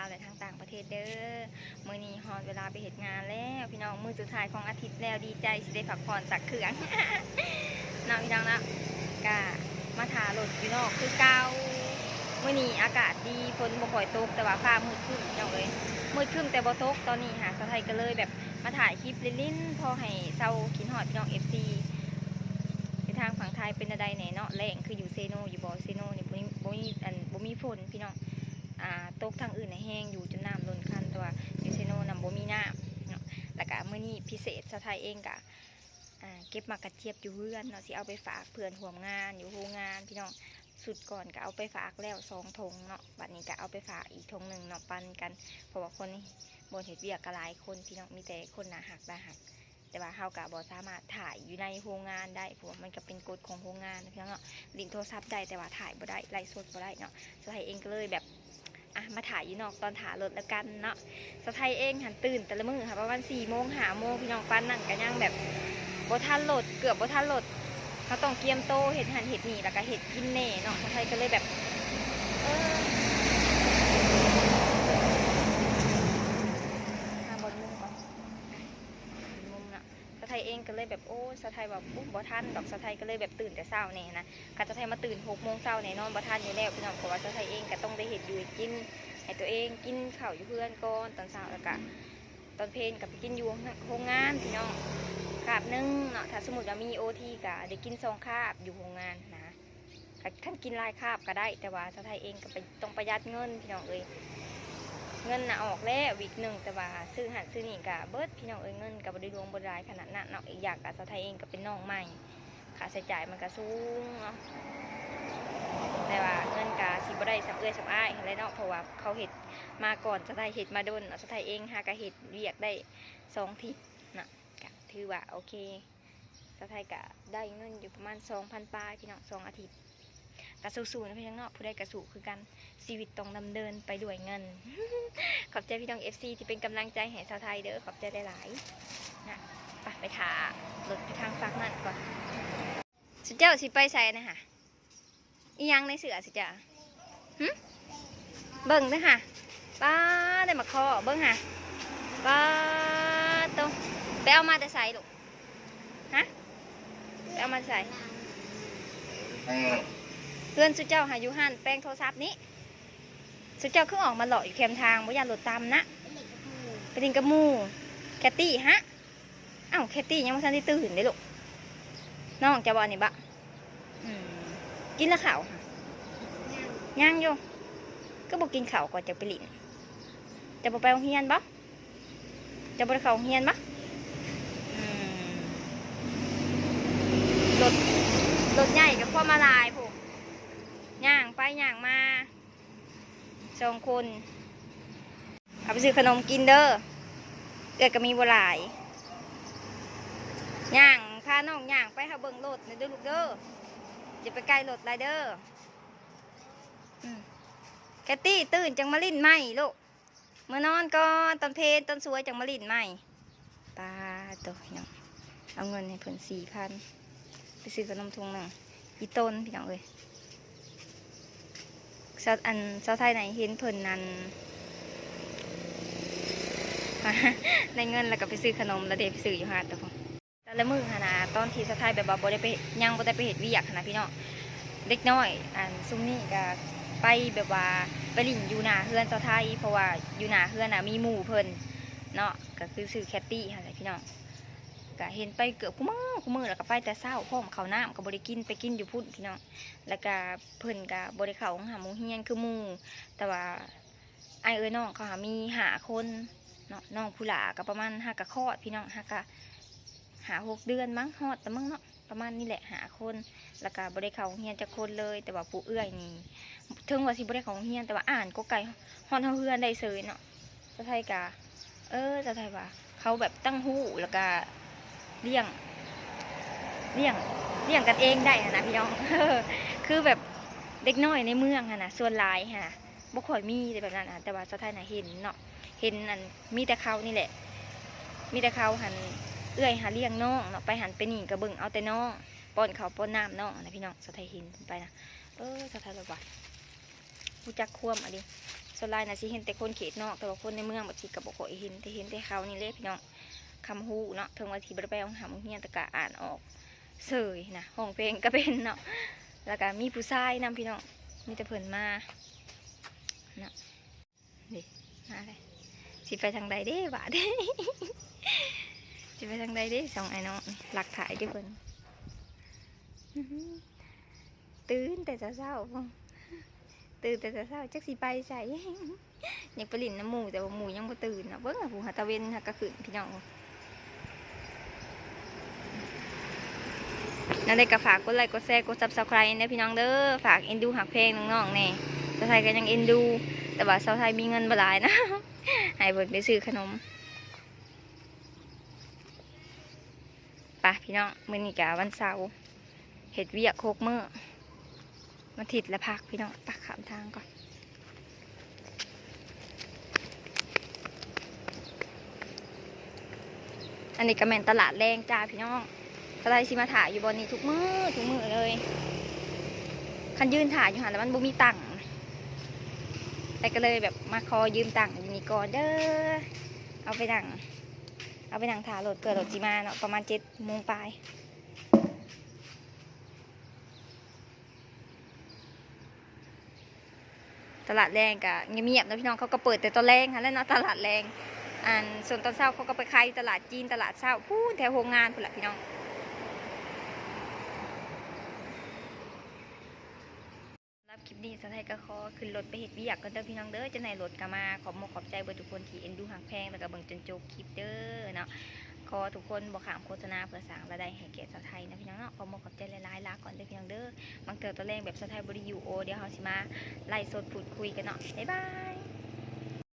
າວ ແລະ ທາງຕ່າງປະເທດເດີ. ມື້ນີ້ຮອດເວລາໄປເຮັດງານແລ້ວພີ່ນ້ອງ, ມື້ສຸດທ້າຍຂອງອາທິດແລ້ວ, ດີໃຈຊິໄດ້ພັກຜ່ອນຊັກເຄື່ອງເນາະພີ່ນ້ອງເນາະ. ກະມາຖ້າລົດຢູ່ນອກຄືເກົ່າ. ມື້ນີ້ອາກາດດີ, ຝົນບໍ່ຄ່ອຍຕົກ, ແຕ່ວ່າຟ້າມືດຄຶ້ມພີ່ນ້ອງເອີຍ, ມືດຄຶ້ມແຕ່ບໍ່ຕົກ. ຕອນນີ້ຫາ ສາວໄທກໍເລີຍແບບມາຖ່າຍຄລິບຫຼິ້ນໆ ພໍໃຫ້ເຊົາຄິດຮອດພີ່ນ້ອງ ເອັຟຊີ ຢູ່ທາງຝັ່ງໄທເປັນແນວໃດແດ່ເນາະ. ແລ້ງຄືຢູ່ເຊໂນຢູ່ບໍ່? ເຊໂນນີ້ບໍ່ມີ ບໍ່ມີອັນ ບໍ່ມີຝົນພີ່ນ້ອງ. ອ່າ ຕົກທາງອື່ນນະແຮງຢູ່ ຈົນນ້ຳລົ້ນຄັນ, ແຕ່ວ່າຢູ່ເຊໂນນຳບໍ່ມີນ້ຳເນາະ. ແລ້ວກະມື້ນີ້ພິເສດ ສາວໄທເອງກະ ອ່າ ເກັບໝາກກະຈຽບຢູ່ເຮືອນເນາະ, ຊິເອົາໄປຝາກເພື່ອນຮ່ວມງານຢູ່ໂຮງງານພີ່ນ້ອງ. ຊຸດກ່ອນກະເອົາໄປຝາກແລ້ວສອງຖົງເນາະ, ບັດນີ້ກະເອົາໄປຝາກອີກຖົງໜຶ່ງເນາະ, ປັນກັນ. ເພາະວ່າຄົນນີ້ ບ່ອນເຮັດວຽກກະຫຼາຍຄົນພີ່ນ້ອງ, ມີແຕ່ຄົນໜ້າຮັກໜ້າຮັກ. ແຕ່ວ່າເຮົາກະບໍ່ສາມາດຖ່າຍຢູ່ໃນໂຮງງານໄດ້, ເພາະວ່າມັນກະເປັນກົດຂອງໂຮງງານເນາະພີ່ນ້ອງເນາະ. ຫຼິ້ນໂທລະສັບໄດ້ ແຕ່ວ່າຖ່າຍບໍ່ໄດ້ ໄລຟ໌ສົດບໍ່ໄດ້ເນາະ. ສາວໄທເອງກໍເລີຍແບບ ອ່ະ ມາຖ່າຍຢູ່ນອກຕອນຖ້າລົດແລ້ວກັນເນາະ. ສາວໄທເອງຫັ້ນຕື່ນແຕ່ລະມື້ຫັ້ນປະມານສີ່ໂມງ ຫ້າໂມງພີ່ນ້ອງ, ປານນັ້ນກະຍັງແບບບໍ່ທັນລົດ ເກືອບບໍ່ທັນລົດ. ເຮົາຕ້ອງກຽມໂຕເຮັດຫັ້ນເຮັດນີ້ ແລ້ວກະເຮັດກິນແດ່ເນາະ. ສາວໄທກໍເລີຍແບບ ເອີ ຫາບ່ອນມຸງກ່ອນ ມຸມເນາະ. ສາວໄທເອງກໍເລີຍແບບ ໂອ້ ສາວໄທວ່າ ໂອ້ ບໍ່ທັນດອກ. ສາວໄທກໍເລີຍແບບຕື່ນແຕ່ເຊົ້າແດ່ນະ. ຄັນສາວໄທມາຕື່ນຫົກໂມງເຊົ້າແນ່ນອນບໍ່ທັນຢູ່ແລ້ວພີ່ນ້ອງ, ເພາະວ່າສາວໄທເອງກໍຕ້ອງໄດ້ເຮັດຢູ່ເຮັດກິນໃຫ້ຕົວເອງ, ກິນເຂົ້າຢູ່ເຮືອນກ່ອນຕອນເຊົ້າ, ແລ້ວກະຕອນເພນກໍໄປກິນຢູ່ໂຮງງານພີ່ນ້ອງ ຄາບໜຶ່ງເນາະ. ຖ້າສົມມຸດວ່າມີໂອທີກໍໄດ້ກິນສອງຄາບຢູ່ໂຮງງານນະ. ຄັນ ຄັນກິນຫຼາຍຄາບກໍໄດ້, ແຕ່ວ່າສາວໄທເອງກໍໄປ ຕ້ອງປະຢັດເງິນພີ່ນ້ອງເອີຍ. ເງິນນະອອກແລ້ວວິກໜຶ່ງ, ແຕ່ວ່າຊື້ຫັ້ນຊື້ນີ້ກໍເບິດພີ່ນ້ອງເອີຍ. ເງິນກໍບໍ່ໄດ້ຫຼວງບໍ່ໄດ້ຫຼາຍຂະໜາດນັ້ນເນາະ. ອີກຢ່າງກໍສາວໄທເອງກໍເປັນນ້ອງໃໝ່, ຄ່າໃຊ້ຈ່າຍມັນກໍສູງເນາະ. ແຕ່ວ່າເງິນກໍຊິບໍ່ໄດ້ສ່ຳເອື້ອຍສ່ຳອ້າຍຫັ້ນແຫຼະເນາະ, ເພາະວ່າເຂົາເຮັດມາກ່ອນ, ສາວໄທເຮັດມາດົນເນາະ. ສາວໄທເອງຫາກໍເຮັດວຽກໄດ້ສອງທິດເນາະ, ກໍຖືວ່າໂອເຄ. ສາວໄທກະໄດ້ເງິນຢູ່ປະມານສອງພັນປາຍພີ່ນ້ອງ ສອງອາທິດ. ກະສູ້ໆນະພີ່ນ້ອງເນາະ, ຜູ້ໃດກະສູ້ຄືກັນ, ຊີວິດຕ້ອງດຳເນີນໄປດ້ວຍເງິນ. ຂອບໃຈພີ່ນ້ອງເອັຟຊີທີ່ເປັນກຳລັງໃຈໃຫ້ສາວໄທເດີ, ຂອບໃຈຫຼາຍໆນະ. ໄປ ໄປຖ້າລົດຢູ່ທາງຟາກນັ້ນກ່ອນ. ຊຸເຈົ້າຊິໄປໃສນະຫະ? ອີ່ຫຍັງໃນເສື້ອຊິຈ້າ? ຫຶ? ເບິ່ງເດີຫະ. ປ້າ ໄດ້ໝາກຄໍ້ ເບິ່ງຫະ. ປ້າໂຕ ໄປເອົາມາແຕ່ໃສລູກ? ຫະ? ໄປເອົາມາແຕ່ໃສ? ເຮືອນຊຸເຈົ້າຫາຢູ່ຮ້ານແປງໂທລະສັບນີ້. ຊຸເຈົ້າຄືອອກມາເລາະຢູ່ແຄມທາງ, ບໍ່ຢ້ານລົດຕຳນະ? ໄປຫຼິ້ນກັບໝູ່ ແຄດຕີ້ຫະ. ອ້າວ ແຄດຕີ້ຍັງບໍ່ທັນໄດ້ຕື່ນເດ້ລູກ. ນ້ອງເຈົ້າບໍ່ອັນນີ້ບະ? ອືມ ກິນລະເຂົ້າຫະ? ຍັງ ຍັງຢູ່. ຄືບໍ່ກິນເຂົ້າກ່ອນຈັ່ງໄປຫຼິ້ນ? ເຈົ້າບໍ່ໄປໂຮງຮຽນບໍ? ເຈົ້າບໍ່ໄດ້ເຂົ້າໂຮງຮຽນບໍ? ອືມ ລົດ ລົດໃຫຍ່ກໍຄວາມມາຫຼາຍພຸ້ນ ຍ່າງໄປຍ່າງມາ ສອງຄົນ. ເອົາໄປຊື້ຂະໜົມກິນເດີ, ເອື້ອຍກໍມີບໍ່ຫຼາຍ. ຍ່າງ ພານ້ອງຍ່າງໄປຫາເບິ່ງລົດແດ່ເດີລູກເດີ, ຢ່າໄປໃກ້ລົດຫຼາຍເດີ. ອືມ ແຄດຕີ້ ຕື່ນຈັ່ງມາຫຼິ້ນໃໝ່ລູກ, ເມືອນອນກ່ອນ, ຕອນເພນຕອນສວຍຈັ່ງມາຫຼິ້ນໃໝ່. ປາໂຕ ພີ່ນ້ອງ ເອົາເງິນໃຫ້ເພິ່ນສີ່ພັນ ໄປຊື້ຂະໜົມຖົງໜຶ່ງ. ອີ່ຕົນ ພີ່ນ້ອງເອີຍ. ສາວ ອັນ ສາວໄທໃນເຫັນເພິ່ນນັ້ນ ໄດ້ເງິນແລ້ວກໍໄປຊື້ຂະໜົມແລ້ວເດ້, ໄປຊື້ຢູ່ຮ້ານຕະພຸ້ນ. ແຕ່ລະມື້ຫັ້ນນະ ຕອນທີ່ສາວໄທແບບວ່າບໍ່ໄດ້ໄປ ຍັງບໍ່ໄດ້ໄປເຮັດວຽກຫັ້ນນະ ພີ່ນ້ອງ, ເດັກນ້ອຍ ອັນ ຊຸມນີ້ກໍໄປແບບວ່າໄປຫຼິ້ນຢູ່ໜ້າເຮືອນສາວໄທ, ເພາະວ່າຢູ່ໜ້າເຮືອນນະມີໝູ່ເພິ່ນເນາະ, ກໍຄືຊື່ແຄດຕີ້ຫັ້ນແຫຼະ ພີ່ນ້ອງ. ກະເຫັນໄປເກືອບຄູ່ມື້ ຄູ່ມື້ ແລ້ວກະໄປແຕ່ເຊົ້າພ້ອມ, ເຂົ້ານ້ຳກະບໍ່ໄດ້ກິນ ໄປກິນຢູ່ພຸ້ນພີ່ນ້ອງ. ແລ້ວກະເພິ່ນກະບໍ່ໄດ້ເຂົ້າໂຮງຮ່ຳໂຮງຮຽນຄືໝູ່, ແຕ່ວ່າອ້າຍເອື້ອຍນ້ອງເຂົາຫາມີຫ້າຄົນເນາະ, ນ້ອງຜູ້ຫຼ້າກະປະມານຫາກະຄອດພີ່ນ້ອງ, ຫາກະຫ້າຫົກເດືອນມັ້ງ ຮອດແລ້ວມັ້ງເນາະ, ປະມານນີ້ແຫຼະ ຫ້າຄົນ. ແລ້ວກະບໍ່ໄດ້ເຂົ້າໂຮງຮຽນຈັກຄົນເລີຍ, ແຕ່ວ່າຜູ້ເອື້ອຍນີ້ ເຖິງວ່າຊິບໍ່ໄດ້ເຂົ້າໂຮງຮຽນ ແຕ່ວ່າອ່ານກໍໄກຮອດເຮືອນໄດ້ເສີຍເນາະ. ສາວໄທກະ ເອີ ສາວໄທວ່າເຂົາແບບຕັ້ງຮູ້ ແລ້ວກະລ້ຽງ ລ້ຽງ ລ້ຽງກັນເອງໄດ້ຫັ້ນນະພີ່ນ້ອງ. ຄືແບບເດັກນ້ອຍໃນເມືອງຫັ້ນນະ ສ່ວນຫຼາຍຫັ້ນນະ ບໍ່ຄ່ອຍມີແບບນັ້ນນະ, ແຕ່ວ່າສາວໄທນະເຫັນເນາະ, ເຫັນອັນ ມີແຕ່ເຂົານີ້ແຫຼະ ມີແຕ່ເຂົາຫັ້ນ ເອື້ອຍຫາລ້ຽງນ້ອງເນາະ, ໄປຫັ້ນໄປນີ້ກະເບິ່ງເອົາແຕ່ນ້ອງ ປ້ອນເຂົ້າປ້ອນນ້ຳນ້ອງນະພີ່ນ້ອງ. ສາວໄທເຫັນເພິ່ນໄປນະ ເອີ ສາວໄທແບບວ່າ ຮູ້ຈັກຄວາມອີ່ຫຼີ. ສ ສ່ວນຫຼາຍນະຊິເຫັນແຕ່ຄົນເຂດນອກ ແຕ່ວ່າຄົນໃນເມືອງແບບຊີ້ກໍບໍ່ຄ່ອຍເຫັນ ແຕ່ເຫັນແຕ່ເຂົານີ້ແຫຼະພີ່ນ້ອງ ຄຳຮູ້ເນາະ ເຖິງວ່າຊິບໍ່ໄດ້ໄປໂຮງຮ່ຳໂຮງຮຽນ ແຕ່ກໍອ່ານອອກເສີຍນະ ຮ້ອງເພງກໍເປັນເນາະ ແລ້ວກໍມີຜູ້ຊາຍນຳພີ່ນ້ອງ ມີແຕ່ເພິ່ນມາເນາະ ນີ້ ມາເລີຍ ຊິໄປທາງໃດເດ້ບາດ ຊິໄປທາງໃດເດ້ ສອງອ້າຍນ້ອງ ລັກຖ່າຍຢູ່ເພິ່ນ ຕື່ນແຕ່ເຊົ້າໆ ຕື່ນແຕ່ເຊົ້າໆ ຈັກຊິໄປໃສ ຢາກໄປຫຼິ້ນນຳໝູ່ ແຕ່ວ່າໝູ່ຍັງບໍ່ຕື່ນເນາະ ເບິ່ງຜູ້ຫາຕາເວັນຫາກະຂຶ້ນພີ່ນ້ອງ ແນວໃດກໍຝາກກົດໄລ ກົດແຊ ກົດ Subscribe ເດີພີ່ນ້ອງເດີ ຝາກເອັນດູຮັກແພງນ້ອງໆແດ່ ສາວໄທກໍຍັງເອັນດູ ແຕ່ວ່າສາວໄທມີເງິນບໍ່ຫຼາຍນະ ໃຫ້ເພິ່ນໄປຊື້ຂະໜົມ ໄປພີ່ນ້ອງ ມື້ນີ້ກະວັນເສົາ ເຮັດວຽກຫົກມື້ ວັນທິດລະພັກພີ່ນ້ອງ ໄປຂ້າມທາງກ່ອນ ອັນນີ້ກະແມ່ນຕະຫຼາດແລງຈ້າພີ່ນ້ອງ ສາວໄທຊິມາຖ້າຢູ່ບ່ອນນີ້ທຸກມື້ ທຸກມື້ເລີຍ ຄັນຢືນຖ້າຢູ່ຫັ້ນລະມັນບໍ່ມີຕັ່ງ ແຕ່ກໍເລີຍແບບມາຂໍຢືມຕັ່ງຢູ່ນີ້ກ່ອນເດີ ເອົາໄປນັ່ງ ເອົາໄປນັ່ງຖ້າລົດ ເພື່ອລົດຊິມາເນາະ ປະມານເຈັດໂມງປາຍ ຕະຫຼາດແລງກະງຽບໆເນາະພີ່ນ້ອງ ເຂົາກໍເປີດແຕ່ຕອນແລງຫັ້ນແຫຼະເນາະ ຕະຫຼາດແລງ ອັນ ສ່ວນຕອນເຊົ້າເຂົາກໍໄປຂາຍຢູ່ຕະຫຼາດຈີນ ຕະຫຼາດເຊົ້າ ພຸ້ນແຖວໂຮງງານພຸ້ນລະພີ່ນ້ອງ ສຳລັບຄລິບນີ້ ສາວໄທກໍຂໍຂຶ້ນລົດໄປເຮັດວຽກກ່ອນເດີພີ່ນ້ອງເດີ ຈັ່ງໃດລົດກໍມາ ຂອບມຸກຂອບໃຈເບິດທຸກຄົນທີ່ເອັນດູຮັກແພງ ແລ້ວກໍເບິ່ງຈົນຈົບຄລິບເດີເນາະ ຂໍທຸກຄົນບໍ່ຂ້າມໂຄສະນາ ເພື່ອສ້າງລາຍໄດ້ໃຫ້ແກ່ສາວໄທເນາະພີ່ນ້ອງເນາະ ຂອບມຸກຂອບໃຈຫຼາຍໆ ລາກ່ອນເດີພີ່ນ້ອງເດີ ບາງເທື່ອຕອນແລງແບບສາວໄທບໍ່ໄດ້ຢູ່ ໂອ ດຽວເຮົາຊິມາໄລສົດພູດຄຸຍກັນເນາະ ບາຍບາຍ.